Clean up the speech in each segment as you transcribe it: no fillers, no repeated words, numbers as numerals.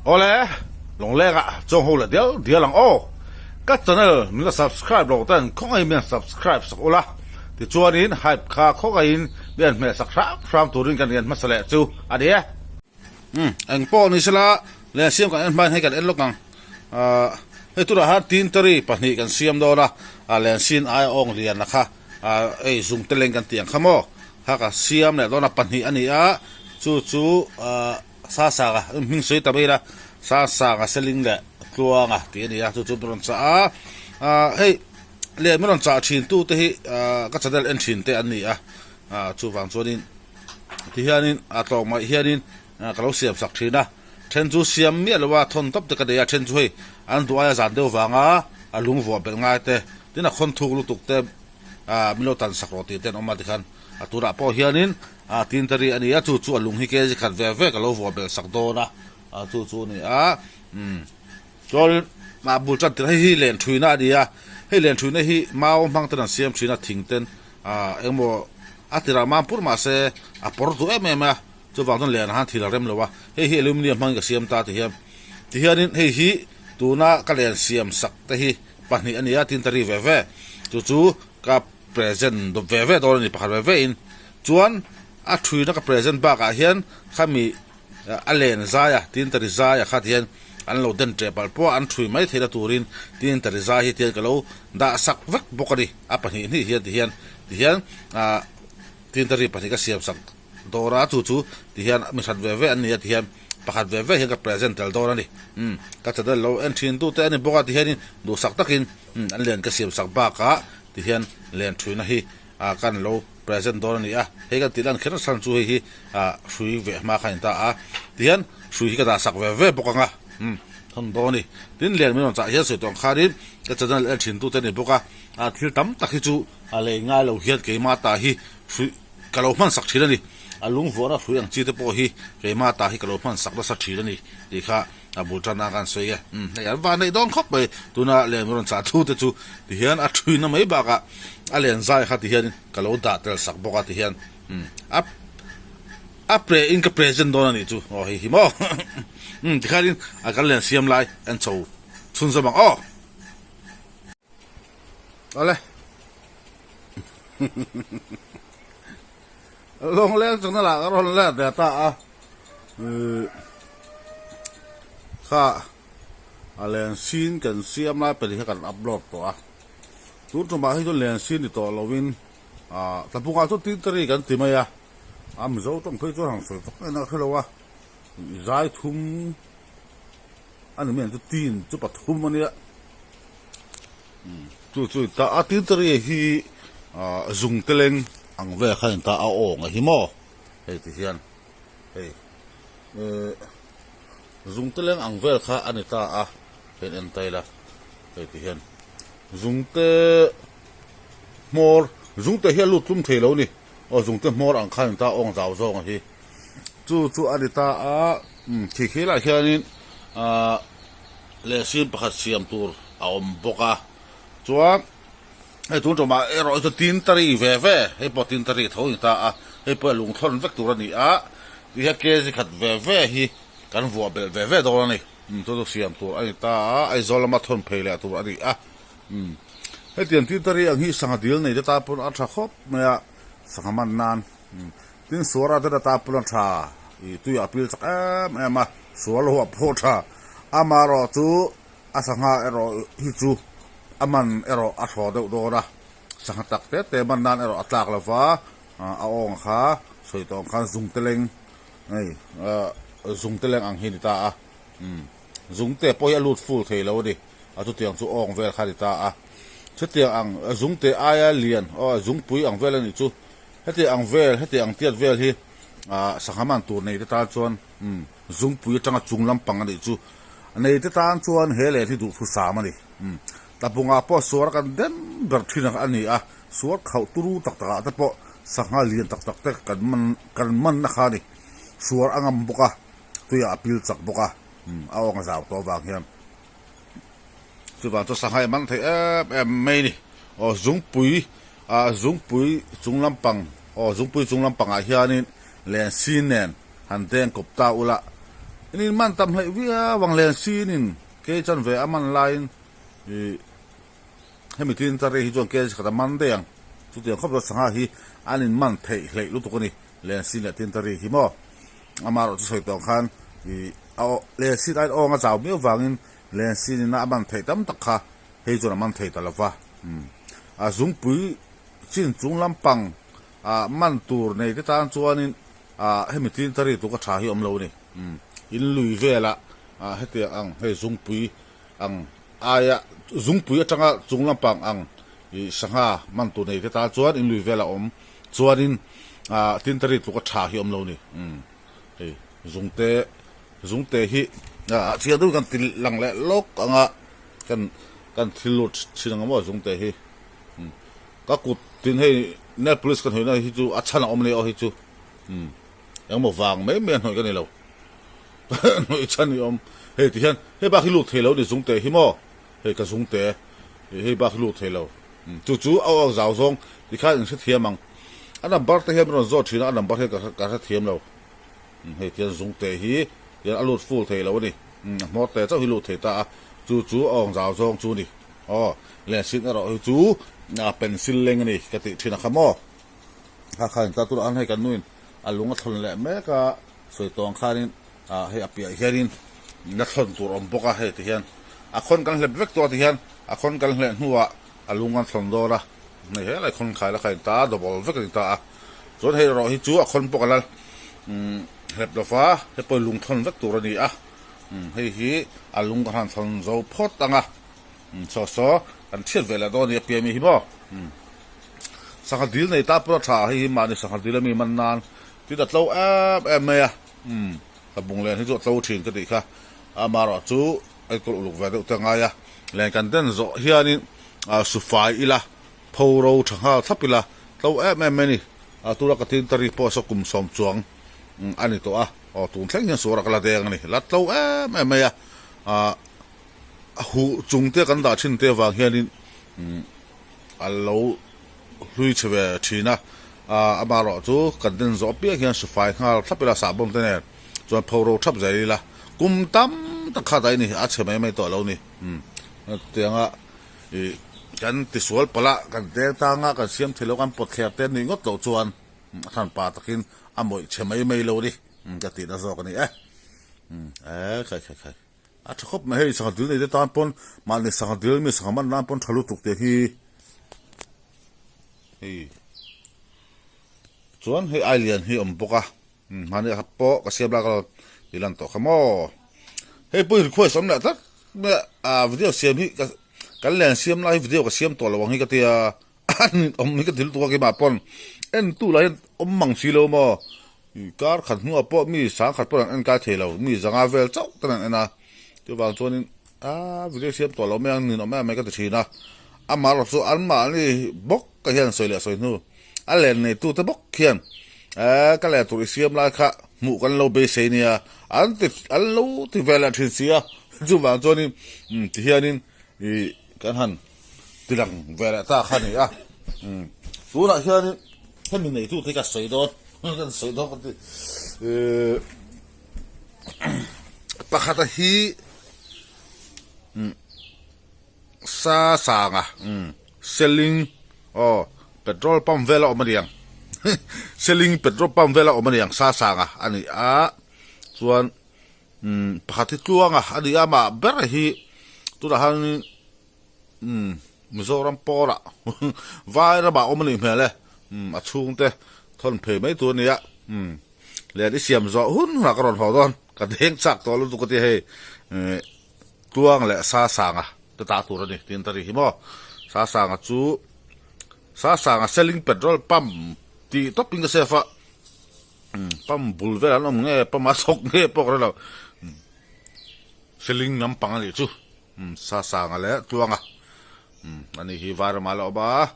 Awle, Lawnglenga chuang ho leh dial dial ang aw. Ka channel min la subscribe lo ten khawngaihin min han subscribe sak ula, tichuanin hype kha khawngaihin min han hmeh sak hram hram turin kan rian hmasa leh chu a ni e. Umm, eng pawh ni sela, len siam kan en hmain hei kan en lawk ang. Ahh, hei tunah hian tintari pahnih kan siam dawn a, ah len sin aia awng lian a kha, ah ei zung te leng kan tih ang kha maw, kha ka siam leh dawn a pahnih a ni a, chu chu ahh. Sasanga hming sawi ta mai ila, Sasanga Seling leh Tluanga tih a ni a, chu chu min rawn chah a. Ahh hei leh min rawn chah thin tu te hi ahh ka channel en thin te an ni a, ahh chuvang chuanin tihianin a tlawng mai hianin ka lo siam sak thin a, then chu siam miah lo a thawn tawp te ka nei a, then chu hei an duh aia zan deuh vanga a lung vuah belh ngai te, tin a khawn thuk lutuk te ahh min lo tan sak rawh tih te an awm a tikhan a tunah pawh hianin A tin ta rih a ni a, chu chu a lung hi kg khat ve ve ka lo vuah belh sak dawn a, a chu chu a ni a, umm chuan a bul tan tirh hei hi len thuina a ni a, hei len thuina hi mau hmang ten an siam thin a, thing ten ah engmaw a tirah mam pur mah se a pawr duh em em a, chuvang chuan len ah han thil a rem lo a, hei hi aluminium hmangin ka siam ta ti hian, tihianin hei hi tuna ka len siam sak te hi pahnih a ni a, tin ta ri ve ve, chu chu ka present dawp ve ve dawn a ni pakhat ve ve in. Chuan a thuina ka present bakah hian khami a len zai a tin tari zai a khat hian an lo den teh palh pawh a an thui mai theihna turin tin tari zai hi tian ka lo dah sak vek bawk a ni. A pahnih hnih hian tihian tihian ah tin tari pahnih ka siam sak dawr a chu chu tihian mi hrat ve ve an ni a tihian pakhat ve ve hian ka present tel dawn a ni. Umm ka channel lo en thin tute a ni bawk a tihianin duhsak takin an len ka siam sak bakah tihian len thuina hi ah kan lo present dawn a ni a, hei kan tih lan kher chhan chu hei hi ah hrui ve hma kha a ni ta a, tihian hrui hi ka dah sak ve ve bawk ang a, umm thawn dawn a ni. Tin lian min rawn chah hian sawi tawh ang khanin ka channel en thin tute a ni bawk a, ah thil tam tak hi chu a lei ngai lo hian keimah ta hi hrui ka lo hman sak thin a ni, a lung vuahna hrui ang chi te pawh hi keimah ta hi ka lo hman sak nasa thin a ni tih kha a bul tan a kan sawi e, umm hei an van neih dawn khawp mai, tuna len rawn chah thu te chu tihian a thuina mai bakah a len zai kha tihian ka lo dah tel sak bawk a tihian umm a a pre in ka present dawn a nih chu aw hei hi maw umm tikhanin a kan len siam lai en chho chhunzawm ang aw. Awle Lawngleng chungna lah ka rawn let ve ta a. Kha a len sin kan siam lai pahnih kha kan upload tawh a, tun tumah hi chuan len sin ni tawh lovin ah tlabungah chuan tintari kan ti mai a, a Mizo tawng phei chuan han sawi vak nen a hre lo a, zai thum a ni mai ang chu tin chu pathum a nia, chu chu ta a tintari hi ah zung te leng ang vel kha a ni ta a awng a hi maw hei ti hian. Hei eh zungte leng ang vel kha a ni ta a, hei en ta ila hei ti hian zungte hmawr zungte hi a lut tlum thei lo a ni aw zungte hmawr ang kha a ni ta awng zau zawng a hi chu chu a ni ta a umm khi khi lah hianin ah lehsin pakhat siam tur a awm bawk a chuan. Hei tun tumah erawh hi chu tin tari ve ve, hei pawh tin tari tho a ni ta a, hei pawh hi lung thlawn vek tur a ni a, tihian kg khat ve ve hi kan vuah belh ve ve dawn a ni, umm chu chu siam tur a ni ta a, Aizawl lama thawn phei leh tur a ni a, umm hetiang tin tari ang hi sangha dil nei te tan pawn a tha khawp mai a, sangha man nan, umm tin suara te tan pawn a tha, ih tuiah a pil chak em em a, sual ho a pawh tha, amaherawh chu. A sangha erawh hi chu a man erawh a thaw deuh dawn a, sangha tak te te man nan erawh a tlak lo va, a awng kha sawi tawh ang khan zungte leng hei zungte leng ang hi a ni ta a, zungte pawh hi a lut full thei lo a ni, a chutiang chu awng vel kha a ni ta a, chutiang ang zungte aia lian aw zungpui ang vel a nih chu, hetiang ang vel hetiang ang tiat vel hi sangha man tur nei te tan chuan zungpui atanga chung lampang a nih chu. Nei te tan chuan he leh hi duhthusam a ni. Umm. Tlabungah pawh suar kan den ber thin a ni a, suar khauh turu tak takah te pawh sangha lian tak tak te kan man kan man na kha a ni. Suar a ngam bawk a, tuiah a pil chak bawk a, umm a awng a zau tawh avang hian. Chuvang chu sangha i man thei em em mai a ni. Aw zungpui ah zungpui chung lampang aw zungpui chung lampangah hianin len sin nen han deng kawp ta ula. In in man tam hleih viau ang len sin in kei chan ve a man laiin ih hemi tin ta rei hi chuan kei khat a man daih ang. Chutiang khawp chuan sangha hi an in man theih hleih lutuk a ni len sin leh tin ta ri hi maw. Amaherawh chu sawi tawh ang khan ih a aw len sin aiin awng a chau miau vangin len sin in a man theih tam tak kha hei chuan a man thei ta lo va. A zungpui chin chung lampang ah man tur nei te tan chuanin ah hemi tin ta ri tuk a tha hi awm lo a ni. In lui velah ah hetiang ang hei zungpui ang aia zungpui atanga chung lampang ang ih sangha man tur nei te tan chuan in lui velah awm chuanin ah tin ta ri tuk a tha hi awm lo a ni. Hei zungte zungte hi ah chiang deuhin kan ti lang leh lawk anga kan kan thil lut thin ang maw zungte hi. Ka kut tin hei nail polish ka hnawihna hi chu a chhan a awm a ni aw hei chu umm engmaw vang mai mai a hnawih ka ni lo hnawih chhan hi a awm hei ti hian hei bak hi lut thei lo ni zungte hi maw hei ka zungte hei bak hi lut thei lo umm chu chu a awk zau zawng ti khan in hrethiam ang a number te hian min rawn zawt thin a a number hi ka hrethiam lo umm hei tihian zungte hi tihian a lut full thei lo a ni umm a hmawr te chauh hi lut thei ta a chu chu a awk zau zawng chu a ni. Aw, lensin erawh hi chu pencil leng a ni ka tih thin a kha maw? Kha kha in ta turah khan hei kan nuin a lung a thlawn leh mek a, sawi tawng khanin hei a piah hianin la thlawn tur a awm bawk a hei ti hian a khawn kan hlep vek tawh a ti hian a khawn kan hleh hnuah a lung kan thlawn dawn a, hei helai khawn khai la kha in ta double vek a ni ta a, chuan hei erawh hi chu a khawn pawh ka la hlep lo va, hei pawh hi lung thlawn vek tur a ni a, hei hi a lung kan han thlawn zo phawt ang a. Saw saw kan chhiat ve leh dawn a ni a pian mi hi maw. Sangha dil nei ta pawh a tha hei hi mahni sangha dil ami man nan tin a tlo em em mai a. Ka bung len hi chu a tlo thin ka tih kha. Amaherawh chu enkawl uluk ve deuh te a ngai a. Len kan den zawh hianin sufai ila pho ro tha nghal thlap ila tlo em em mai a ni. Tura ka tin ta ri pawh saw kum sawm chuang a ni tawh a. Aw tun thleng hian suarah ka la deng a ni. La tlo em em mai a. A huh chung te kan dah thin te avang hianin a lo hlui chhe ve thin a, amaherawh chu kan den zawh apiang hian sufai nghal thlap ila sahbawn te nen chuan pho ro thap zel ila kum tam tak kha daih a ni a chhe mai mai tawh lo ni tianga ih kan tisual palh a kan deng tang a kan siam thei lo kan pawt thler te nuih ngawt loh chuan a than pa takin a mawih chhe mai mai lo ni ka tihna zawk a ni e khai khai khai. A tha khawp mai hei sangha dil nei te tan pawn mahni sangha dil mi sangha man nan pawn tha lutuk tih hi hei chuan hei ai lian hi a awm bawk a mahni a pawh ka siam lai ka lo ti lan tawh kha maw hei pawh hi request awm leh tlat mai a video siam hi ka kan len siam lai hi video ka siam tawh lo ang hi ka tia an awm hi ka ti lutuk a keimah pawn en tu lah hian awm mang si lo maw kar khat hnuah pawh mi sang khat pawh an en kai thei lo mi zanga vel chauh ten an en a chuvang chuanin aa video siam tawh lo mai ang nin awm em mai ka ti thin a amaherawh chu anmahni bawk ka hian sawi leh sawi hnu a len nei tute bawk hian eee ka len tur i siam lai kha hmuh kan lo beisei nia an ti an lo ti ve leh thin si a chuvang chuanin tihianin ih kan han Tilang ve leh ta kha a ni a, tunah hianin hemi neitute hi ka sawi dawn, kan sawi dawn ka ti, ihh pakhata hi sa sanga selling aw petrol pump vela awm a ni ang selling petrol pump vela awm a ni ang sa sanga a ni a chuan pakhat hi tluanga a ni a amah ber hi tunah hianin. Umm Mizoram pawlah vai ramah awm a nih hmel e, umm a chhungte thawn phei mai tur a nia, umm len i siam zawh hun hunah ka rawn haw dawn, ka deng chak tawh lutuk a tia hei tluang leh sa sanga ka tah tur a ni tiin ta ri hi maw, sa sanga chu sa sanga selling petrol pump tih tawp in ka save a, umm pump bul velah an awm nge pump a thawk nge pawh ka hre lo, selling lampang a nih chu. Sasanga leh Tluanga ani hi Vairama la awm a,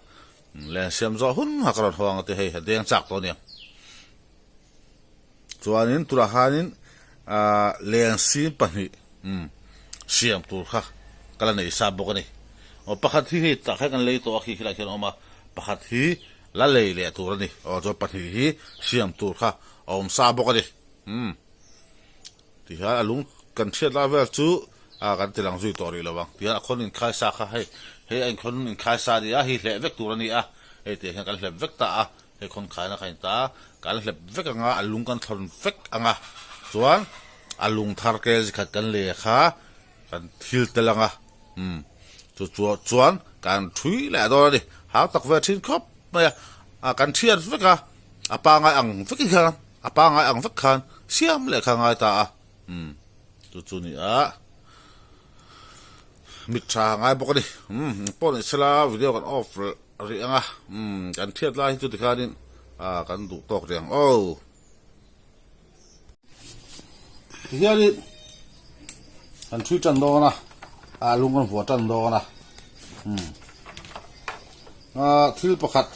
len siam zawh hun a ka rawn haw ang a ti hei a deng chak tawh a nia. Chuanin tunah khanin len sim pahnih siam tur kha ka la nei sa bawk a ni. Aw pakhat hi hei tah khan kan lei tawh a khi khilaiah khian a awm a, pakhat hi la lei leh tur a ni. Aw chuan pahnih hi siam tur kha a awm sa bawk a ni. Tihian a lung kan hriat lai vel chu ah kan ti lang zui tawh rih lo ang. Tihian a khawn inkhai sa kha hei hei a inkhawn inkhai sa a ni a, hei hleh vek tur a ni a, hei tiang hian kan hlep vek ta a, hei khawn khaina kha in ta a, kan hlep vek ang a, a lung kan thlawn vek ang a, chuan a lung thar kel zikhat kan lei kha kan thil tel ang a, umm chu chuan kan thui leh dawn a ni, hau tak ve thin khawp mai a, ah kan thiat vek a, a pangai ang vek in khan a pangai ang vek khan siam leh kha ngai ta a, umm chu chu ni a, mit tha ngai bawk a ni, umm pawh ni sela video kan off rih ang a, umm kan thiat lai hi chu tikhanin ah kan duh tawk rih ang aw. Tihianin kan thui tan dawn a, a lung kan vuah tan dawn a, umm ah thil pakhat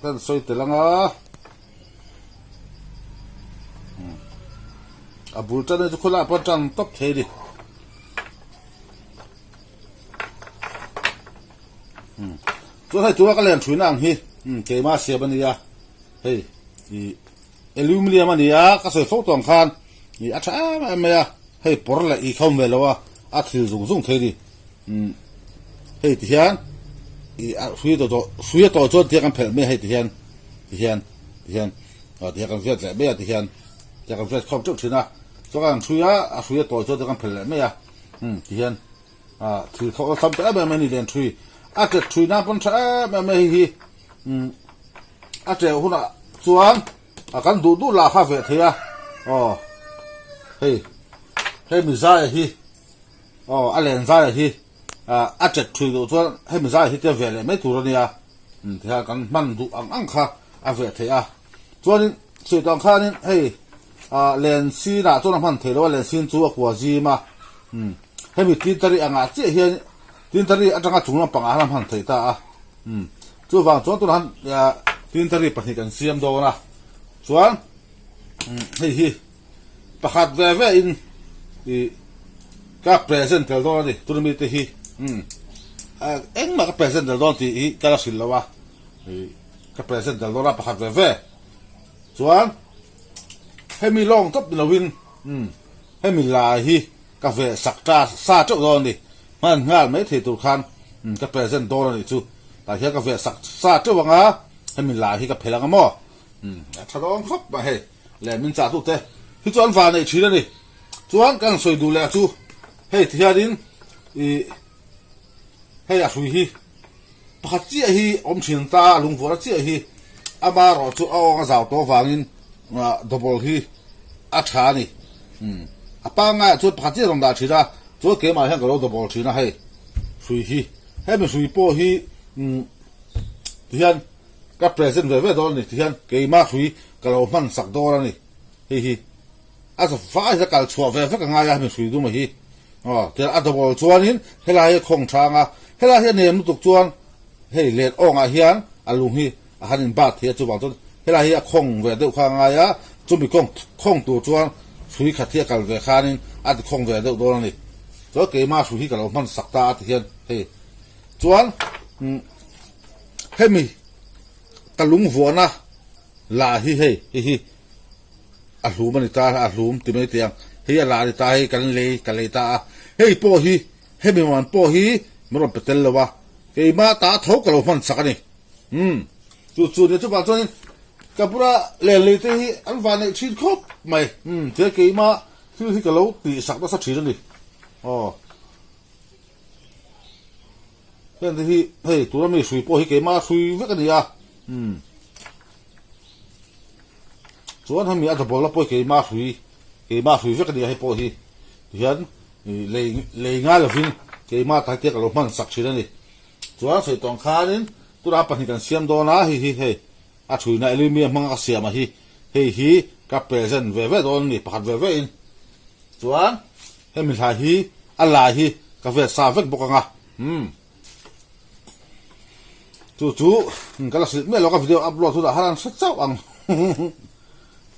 kan sawi tel ang a, umm a bul tan hi chu khawlai pawh tan tawp thei a ni. Chuan hei tura ka len thuina ang hi keima siam a nia hei ih aluminium a nia ka sawi fo tawh ang khan ih a tha em em mai a hei pawr leh ih kha awm ve lo a a thil zung zung thei a ni hei ti hian ih a hrui tawh tawh hrui a tawh chuan tiang kan phelh mai a hei ti hian ti hian ti hian ah ti hian kan viat leh mai a ti hian tiang kan viat khawm teuh thin a chuan kan hrui a a hrui a tawh chuan tiang kan phelh leh mai a ti hian. Ah thil kha awlsam ta em em a ni len thui a tet thui nan pawn tha em em a hei hi umm a teuh hunah chuan a kan duh duh lah kha veh thei a aw hei hei mi zaia hi aw a len zaia hi ah a tet thui duh chuan hei mi zaia hi tia veh leh mai tur a nia umm tikhan kan hman duh ang ang kha a veh theih a chuanin chhui tawh ang khanin hei ah len sinah chuan a hman theih loh a len sin chu a kua zim a umm. Hemi Tintari angah chiah hian Tintari atanga chung lampangah han a hman theih ta a. Umm. Chuvang chuan tunah han Tintari pahnih kan siam dawn a. Chuan umm hei hi pakhat ve ve in ih ka present tel dawn a ni. Tuna mite hi umm engmah ka present tel dawn tih hi ka la hrilh lo a. Ih ka present tel dawn a pakhat ve ve. Chuan hemi lawng tawp ni loin umm hemi lai hi Ka ve sak ta sa teuh dawn a ni. Hman nghal mai thei tur khan ka present dawn a nih chu. Tah hian ka ve sak sa teuh ang a, hemi lai hi ka phelh ang a maw? A tha dawn khawp mai hei. Leh min chah tute hi chu an va neih thin a ni. Chuan ka han sawi duh leh chu hei ti hianin ih hei a hrui hi pakhat chiah hi awm thin ta a, lungvuahna chiah hi amaherawh chu a awng a zau tawh avangin double hi a tha a ni. Umm a pangaiah chuan pakhat chiah rawn dah thin a, chuan keimah hian ka lo double thin a hei hrui hi. Hemi hrui pawh hi umm tihian ka present ve ve dawn a ni tihian keimah hrui ka lo hman sak dawn a ni hei hi. A vai hian kal chhuah ve vek a ngai a hemi hrui duma hi. Aw tihian a double chuanin helai hi a khawng thang a, helai hi a nem lutuk chuan hei let awngah hian a lung hi a han in bat thei a chuvang chuan helai hi a khawng ve deuh kha a ngai a, chumi kawng khawng tur chuan hrui khat hi a kal ve khanin a ti khawng ve deuh dawn a ni. Chuan keimah hrui hi ka lo hman sak ta a ti hian hei chuan hemi ka lung vuahna la hi hei hei hi a hlum a ni ta a hlum ti mai teh ang hei a la a ni ta hei kan lei ka lei ta a hei pawh hi hemi man pawh hi min rawn pe tel lo a keimah ta tho ka lo hman sak a ni. Umm chu chu nia chuvang chuanin ka bula lenlei te hi an van neih thin khawp mai umm tia keimah thil hi ka lo tih sak nasa thin a ni aw heng te hi hei tuna mi hrui pawh hi keimah hrui vek a ni a umm chuan hemi a double na pawh hi keimah hrui keimah hrui vek a ni a hei pawh hi tihian lei lei ngai lovin keimah ta hi tia ka lo hman sak thin a ni. Chuan sawi tawng khanin tunah pahnih kan siam dawn a, hei hi hei a thuina aluminium hmanga ka siam a hi, hei hi ka present ve ve dawn a ni pakhat ve ve in. Chuan hemi hlai hi a lai hi ka vel sa vek bawk ang a, umm chu chu ka la hrilh miah lo ka video upload hunah khan an hre chauh ang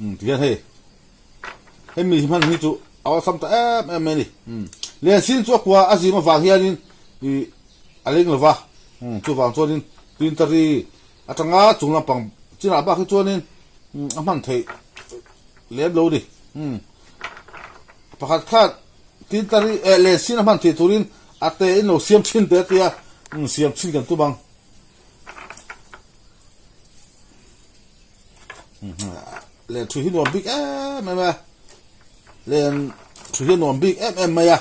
umm tihian hei. Hemi hi hman hi chu a awlsam ta em em mai a ni. Lensin chu a kua a zim avang hianin ih a leng lo va, chuvang chuanin Tintari atanga chung lampang chinah bak hi chuanin a hman theih lem lo ni. Pakhat khat tin tari eh len sin a hman theih turin a te in lo siam thin te a tia siam thin kan tum ang. Len thui hi nuam bik em em a, len thui hi nuam bik em em mai a,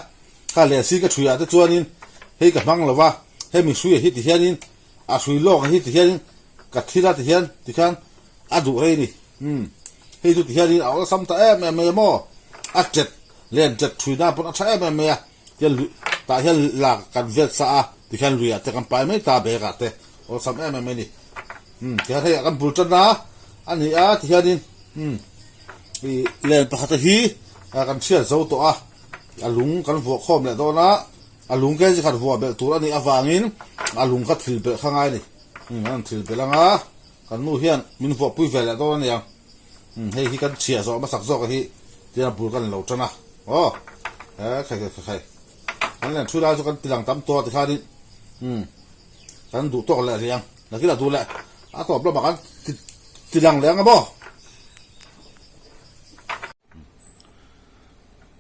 kha len si ka thui ah te chuanin hei ka hmang lo va, hemi hrui ah hi ti hianin a hrui lawk ah hi ti hianin ka thil a ti hian tikhian a duh rei a ni, umm hei chu ti hianin a awlsam ta em em mai a maw, a tet len tet thui nan pawn a tha em em mai a, tihian lui tah hian la kan vet sa a tikhian lui ah te kan pai mai ta bag ah te awlsam em em mai a ni. Umm tihian hei kan bul tan a a ni a tihianin umm ih len pakhat a hi kan chhiat zo tawh a a lung kan vuah khawm leh dawn a a lung kg khat vuah belh tur a nih avangin a lung kha thil belh kha ngai a ni umm an thil belh ang a kan nu hian min vuah pui ve leh dawn a ni ang umm hei hi kan chhiah zawh hmasak zawk a hi tihian a bul kan lo tan a aw he khai khai khai kan len thu lai chu kan ti lang tam tawh a tikhanin umm. Kan duh tawk leh riang. Nakin a duh leh a tawp lamah kan ti lang leh ang a maw?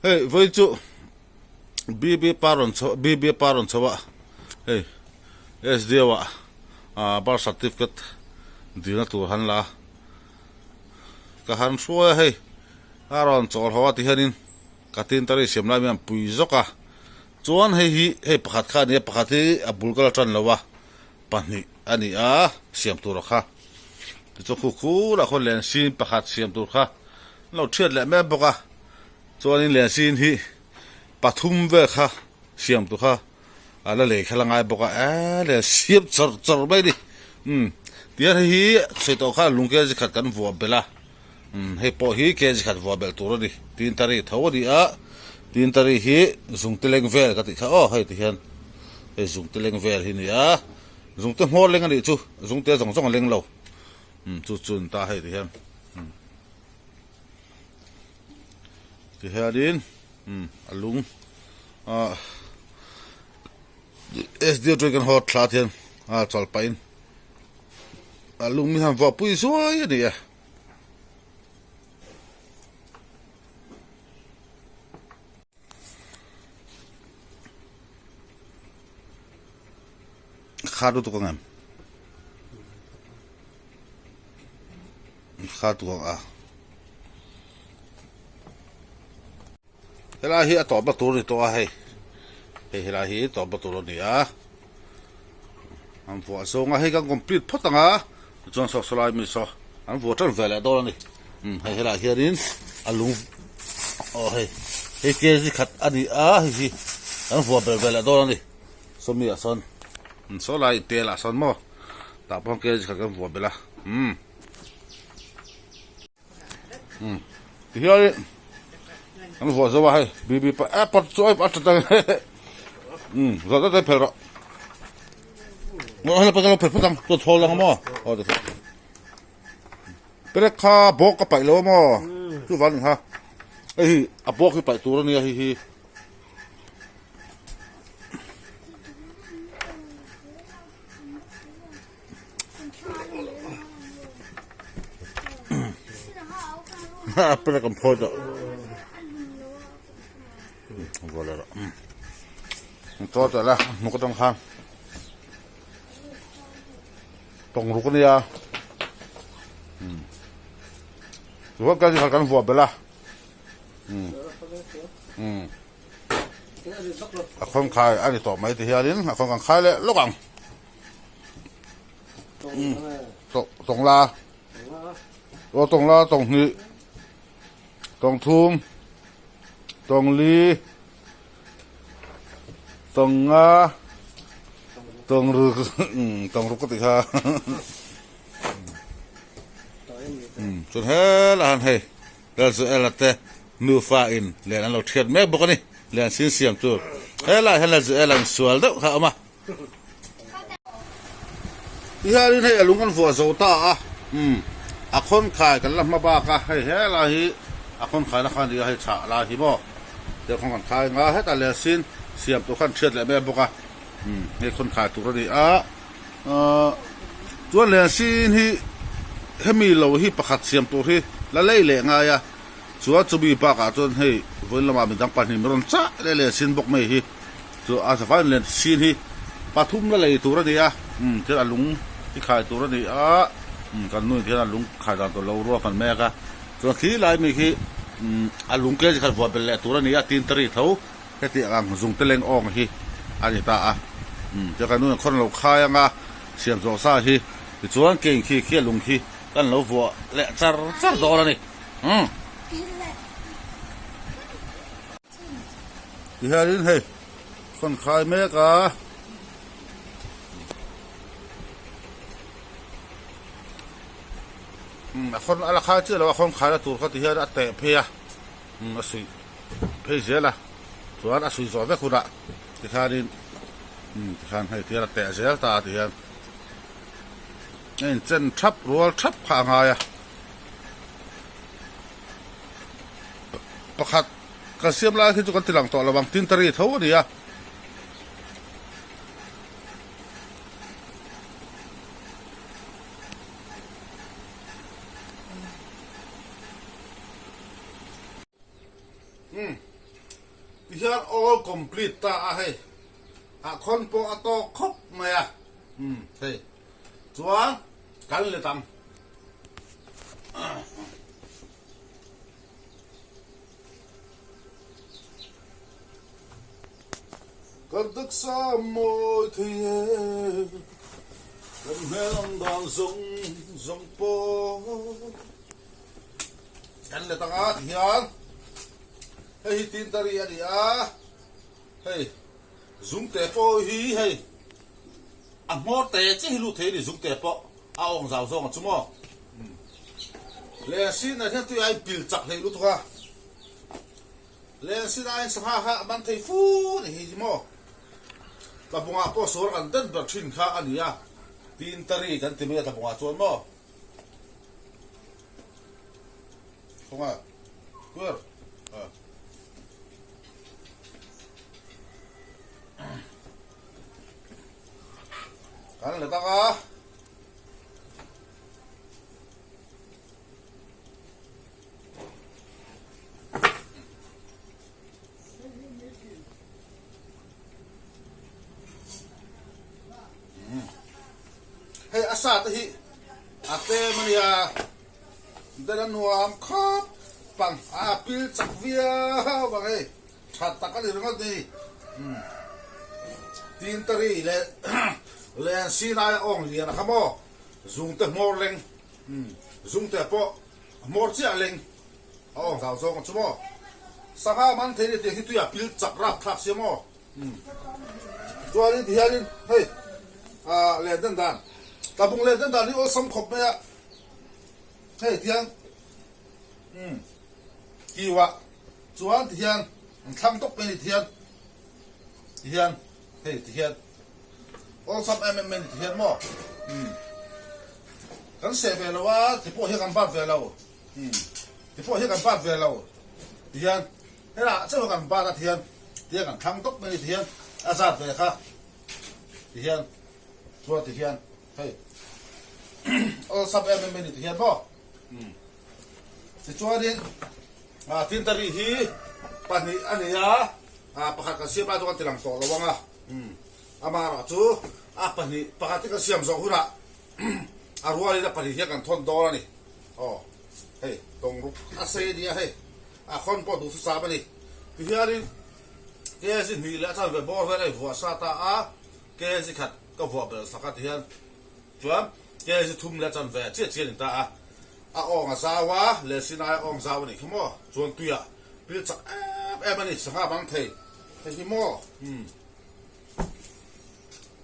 Hei vawi chu BB pa rawn chho BB pa rawn chho a hei SDO ah birth certificate dilna tur han la a ka han hruai a hei a rawn chawl ho a ti hianin ka tin ta ri siam lai mai an pui zawk a. Chuan hei hi hei pakhat kha a ni a, pakhat hi a bul kal a tan lo a, pahnih a ni a siam tur a kha. Tichuan khu khurah khuan lensin pakhat siam tur kha an lo thiat leh mek bawk a, chuanin lensin hi pathum vel kha siam tur kha a la lei kha la ngai bawk a, eee len siam chawrh chawrh mai a ni. Umm tihian hei hi sawi tawh khan lung kg khat kan vuah belh a. Umm hei pawh hi kg khat vuah belh tur a ni tintari tho a ni a tintari hi zungte leng vel ka tih kha aw hei ti hian hei zungte leng vel hi a ni a zungte hmawr leng a nih chu zungte zawng zawng a leng lo umm chu chu an ta hei ti hian umm ti hianin umm a lung ah sd atangin kan haw thla thian a chawlh pahin a lung mi han vuah pui zuai a ni e. Kha lutuk ang em? Kha tuk ang a. Helai hi a tawpna tur a ni tawh a hei. Hei helai hi tawpna tur a ni a. An vuah zawng a hei kan complete phawt ang a. Tichuan saw saw lai mi saw an vuah tan ve leh dawn a ni. Umm hei helai hianin a lung aw hei hei kg khat a ni a hei hi an vuah belh ve leh dawn a ni. Sawmi ah sawn saw lai tel ah sawn maw tah pawh kg khat kan vuah belh a umm. Tihian an vuah zo a hei bibi pa eh pat chu a that ang um zawh zet phel rawh hela pa phel phawt ang chuan chhawl ang maw aw ti perek kha bawk ka paih lo a maw chu van kha hei hi a bawk hi paih tur a nia hei hi. Apple kan phawi tawh vawle rawh chaw teh la hnuk atang khan tawng ruk ania chuan kan kan vuah belh a a khawn khai a ni tawh mai ti hianin a khawn kan khai leh lawk ang. Tawng la aw tawng la tawng hnih tawng thum tawng li tawng nga tawng ruk tawng ruk ka tih kha chuan helai han hei Lalzuela te nufa in len an lo thiat mek bawk a ni len sin siam tur helai hian Lalzuela insual deuh kha a awm a. Tihianin hei a lung an vuah zo ta a, umm a khawn khai kan la hma bak a, hei helai hi a khawn khaina kha a ni a, hei chhah lai hi maw tiang khawn kan khai ang a, hetah leh sin siam tur khan thiat leh mek bawk a, umm hei khawn khai tur a ni a, ahh chuan leh sin hi. hemi lo hi pakhat siam tur hi la lei leh ngai a, chuan chumi bakah chuan hei vawiin lamah midang pahnih min rawn chah leh leh sin bawk mai hi chu a zavaiin len sin hi pathum la lei tur a ni a, umm chuan a lung hi khai tur a ni a, umm kan nu in hian a lung khai dan tur lo ruak an mek a, chuan khi lai mi khi umm a lung kg khat vuah belh leh tur a ni a tin ta ri tho. Heti ang zungte leng awng hi a ni ta a, umm chuan kan nu'n khawn lo khai anga siam zawh sa hi tichuan keng khi khi a lung khi kan lo vuah leh char char dawn a ni, umm. Tihianin hei khawn khai mek a. Umm a khawn a la khai chiah lo a khawn khaina tur kha tihian a teh phei a, umm a suih. Phei zel a, chuan a suih zawh vek hunah tikhanin umm tikhan hei tihian a teh zel ta a tihian a inchen thap rual thap kha a ngai a, pakhat kan siam lai khi chu kan ti lang tawh lo ang tin tari tho a ni a. Umm tihian all complete ta a hei a khawn pawh a tawk khawp mai a umm hei chuan kan let ang. Kan taksa mawi thei e kan hmel ang dan zawng zawng pawh. Kan let anga tihian hei hi tintari a ni a, hei zungte pawh hi hei a hmawr te chiah hi lut thei a ni zungte pawh a awng zau zawng a chu maw. Lensin ah hian tui a inpil chak hlei lutuk a, lensin aiin sangha kha a man thei fu a ni hi maw. Tlabungah pawh suar kan den ber thin kha a ni a, tintari kan ti mai a tlabungah chuan maw. Khawnga kuar a. Kan let ang a. Hei a sa te hi a tlem a nia den a nuam khawp pang a pil chak viau ang hei tha tak a ni ringawt ni tin tari leh len sinai a awng lian a kha maw zungte hmawr leng zungte pawh hmawr chiah leng a awng zau zawng a chu maw sangha man thei ni tih hi tuiah pil chak rap thlak sia maw. Chuanin tihianin hei ah len den dan tlabung len den dan hi awlsam khawp mai a hei tiang umm kiuah chuan tihian an thlang tawp mai a ni tihian tihian hei tihian awlsam em em mai a ni tihian maw umm kan seh ve lo a ti pawh hian kan bat ve lo umm ti pawh hian kan bat ve lo tihian. Helaiah chauh kan bat a tihian tiang kan thlang tawp mai ni tihian a zat ve kha tihian chuan tihian hei awlsam em em mai ni tihian maw tichuanin ah tintari hi pahnih a ni a ah pakhat kan siam lai chu kan ti lang tawh lo ang a amaherawh chu a pahnih pakhat hi kan siam zawh hunah a rualin a pahnih hian kan thawn dawn a ni aw hei tawngruk a sei a ni a hei. A khawn pawh duh thusam a ni. Tihianin kg hnih leh a chanve bawr vel a invuah sa ta a, kg khat ka vuah belh sak a tihian chuan kg thum leh a chanve chiah chiah a ni ta a. A awng a zau a, Lesinai a awng zau a nih kha maw? Chuan tuiah pil chak em em a ni, sangha bang thei hei hi maw? Umm.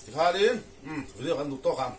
Tikhanin umm video kan duh tawk ang.